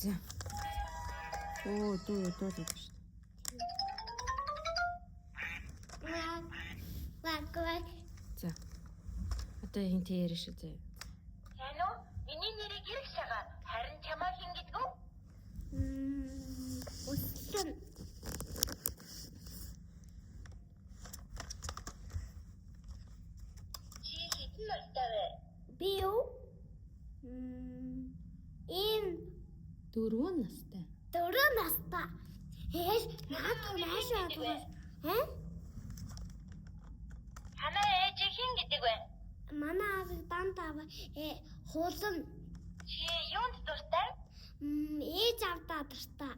За. Оо, дуу дуу л шүү дээ. Квак. Квак квак. За. Одоо хинтээ ярина шүү зэ. Сайн уу? Миний нэрийг Эрг шагаа. Харин чамаа хэн гэдэг вэ? Өслөн. Чи хэдэн настай вэ? Би юу? Ийм 4 настай. 4 настай. Ээж наад наашаа дугаар. Э? Танай ээж хэн гэдэг вэ? Манай аавыг дандаа хуулна. Чи юунд дуртай? Ээж авдаа дуртай.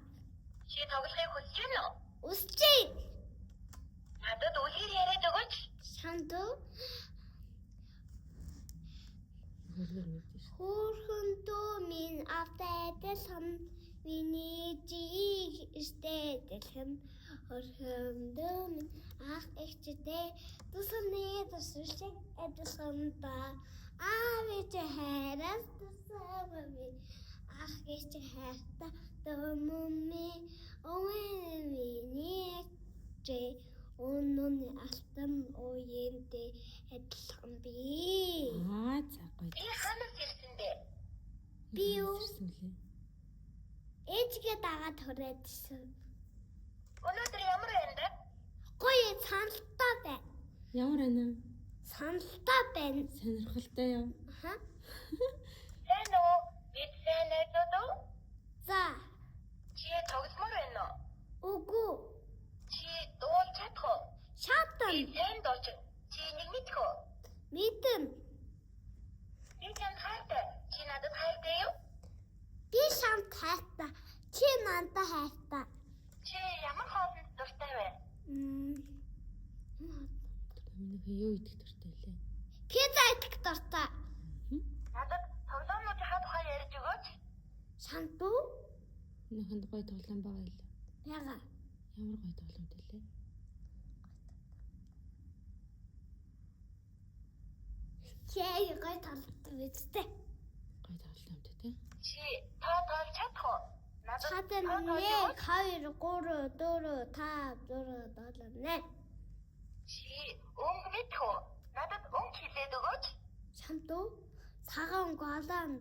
Чи тоглохыг хүсэж байна уу? Өсөж байна. Надад үлгэр яриад өгөөч. Шандуу Хөлгөр мэдэн шүү. хөөрхөн дүү минь автай адилхан миний жиг өстэй адилхан хөөрхөн дүү минь ах эгчтэй тусны тусал шиг адилхан ба аав ээж хайраас тусаа би ах эгч хайртай дүү минь өвөө миний эгч өнөн алтан уянтэй адилхан би. Аа, за гоё. Би хаанаас ирсэн бэ? Би юу? Ирсэн блэ? Ээжгээ дагаад хүрээд ирсэн. Өнөөдөр ямар байна бэ? Гоё саналтай байна. Ямар байна? Саналтай байна. Сонирхолтой юм. Аха. Сайн уу? Бид сайн найзууд уу? За. Чи тогломоор байна уу? Үгүй. Чи дуулж чадах уу? Шатан. Би сайн дуучин. Чи нэг мэдэх үү? Мэдэн. Би чамд хайртай. Чи надад хайртай юу? Би шамд хайртай. Чи надад хайртай. Чи ямар хоолнд дуртай вэ? Миний юу идэх дуртай лээ? Пицца идэх дуртай. Надад тоглоомнуудынхаа тухай ярьж өгөөч. Шамд уу? Минийхэнд гоё тоглоом байгаа юу? Яга. Ямар гоё тоглоомтой лээ? Чи гоё талтай үстэй. Гоё тоглоомтой тий. Чи тоо тоолж чадах уу? Надад Шатан тоо тоолж 1 өгөөч. 2 3 4 5 6 7 8. Чи өнгө мэдэх үү? Надад өнгө хэлээд өгөөч. Шамд уу? Цагаан өнгө олон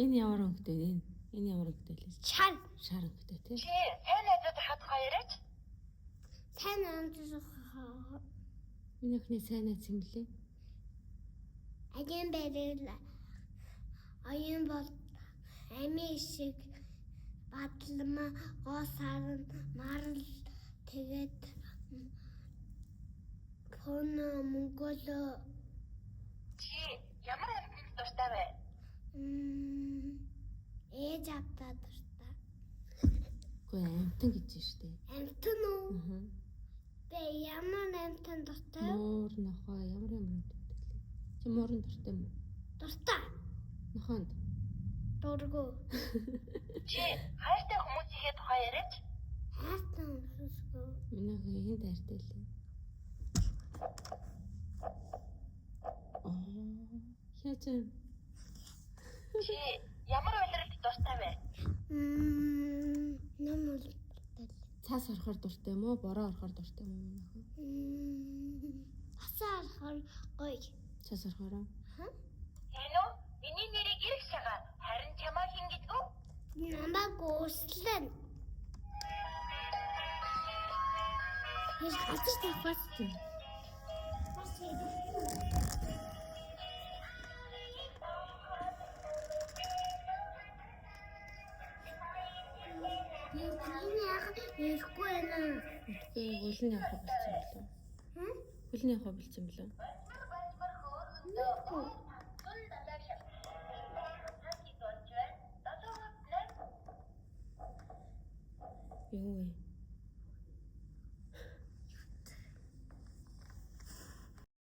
Энэ ямар өнгөтэй вэ? Энэ энэ ямар өнгөтэй лээ? шар. Шар өнгөтэй тий. Чи сайн найзуудынхаа тухай яриач. Сайн амжих. Миний охины сайн найз юм лээ? Агийн бэрэл оюун бол амийн шиг бадлама гоо сарн марл тэгээд фоно монголо Чи ямар амьтанд дуртай вэ? Ээж автаа дуртай. Үгүй амтан гэж байна шүү дээ. Амтан уу? Аа. Бэ ямар амтан дуртай? Муур, нохой ямар ямар амттай лээ? Чи мууранд дуртай юм уу? Дуртай. Нохойнд. Дургу. Чи хайртай хүмүүсийнхээ тухай яриач. Хайртай хүмүүсгүй. Миний охин энд хайртай лээ. Аа. Яаж юм? Чи ямар улиралд дуртай вэ? Ном бол дуртай. Цаас орохоор дуртай юм уу? Бороо орохоор дуртай юм уу миний охин? Асаа орохоор гоё. Цаас орохоор уу? Ха? Сайн уу? Миний нэрийг Эрг шагаа. Харин чамаа хэн гэдэг вэ? Намайг өөрчлөн. Яаж газар тавих вэ? Энэ яг ирэхгүй байна. Үгүй хөлн явах болсон болов. Хм? Хөлн явах болсон болов. Мэдгүй. Юу вэ?